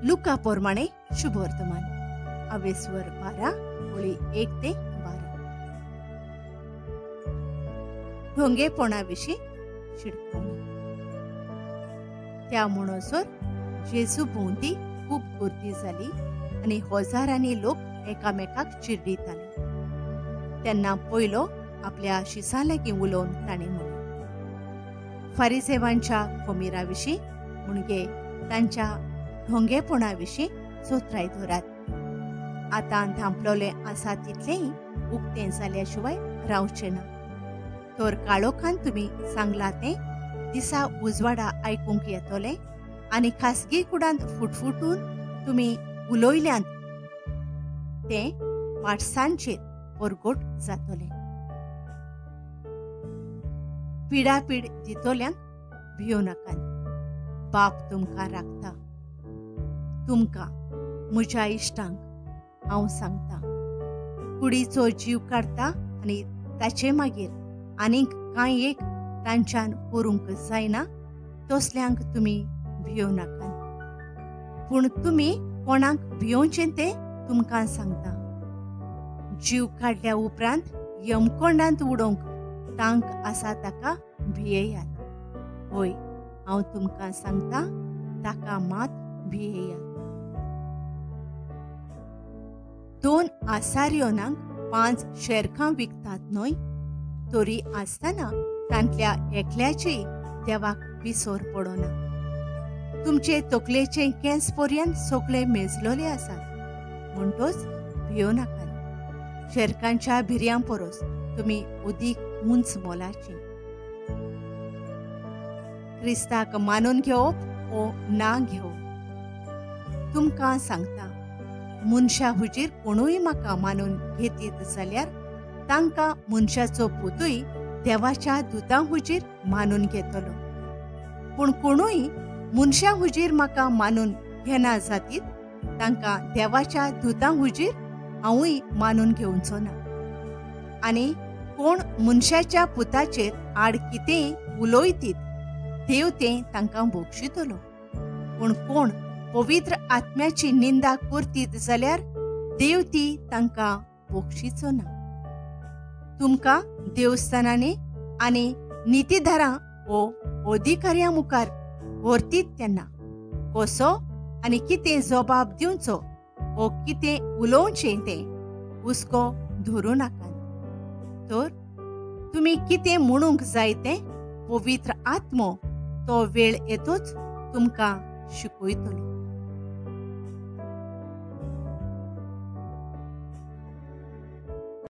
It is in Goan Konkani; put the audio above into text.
लुका पोरमाणे शुभवर्तमान अवेस्वर 12 ओळी 1 ते 12. ढोंगेपणाविशीं शिडकावणी. त्या म्हणसर जेजू भोंवती खूब गर्दी जाली आनी हजारांनी लोक एकामेकाक चिरडिताले. तेन्ना पयलो आपल्या शिसां लागीं उलोवन ताणें म्हणलें, फारिजेवांच्या खोमिरा विशीं म्हणजे तांच्या ढोंगेपणा विशीं चोत्राय धरात. आतां धांपलोलें आसा तितलेंय उक्तें जाल्या शिवाय रावचें ना. तर काळोखान तुमी सांगलां तें दिसा उजवाडा आयकूंक येतलें आनी खासगी कुडांत फुटफुटून तुमी उलयल्यांत तें पाटसांचेर परगट जातलें. पिडापीड दितल्यांक भियो नाकात. बाप तुमकां राखता. तुमकां म्हज्या इश्टांक हांव सांगता, कुडीचो जीव काडटा आनी ताचे मागीर आनीक कांय एक तांच्यान करूंक जायना तसल्यांक तुमी भियो नाकात. पूण तुमी कोणाक भियोवचें तें तुमकां सांगता. जीव काडल्या उपरांत यमकोंडांत उडोवंक तांक आसा ताका भियेयात. हय, हांव तुमकां सांगता, ताका मात भियेयात. 2 आसारियोनांक 5 शेरखां विकतात न्हय? तरी आसतना तांतल्या एकल्याची देवाक विसर पडना. तुमचे तकलेचे केंस पर्यंत सगळे मेजलोले आसात. म्हणटोच भियो नाकात. शेरकांच्या भिरयां परस तुमी उदीक उंच मोलाची. क्रिस्ताक मानून घेवप ओ ना घेवप, तुमकां सांगता, मनशा हुजीर कोणूय म्हाका मानून घेतीत जाल्यार तांकां मनशाचो पुतूय देवाच्या दुतां हुजीर मानून घेतलो. पूण कोणूय मनशा हुजीर म्हाका मानून घेना जातीत तांकां देवाच्या दुतां हुजीर हांवूय मानून घेवचो ना. आनी कोण मनशाच्या पुताचेर आड कितेंय उलयतीत देव तें तांकां बक्षितलो. पूण कोण पवित्र आत्म्याची निंदा करतीत जाल्यार देव ती तांकां बक्षिचो ना. तुमकां देवस्थानांनी आनी नितीधारां वो अधिकाऱ्यां मुखार व्हरतीत तेन्ना कसो आनी कितें जबाब दिवचो वो कितें उलोवचें तें हुस्को धरूं नाकात. तर तुमी कितें म्हणूंक जाय तें पवित्र आत्मो तो वेळ येतोच तुमकां शिकयतलो.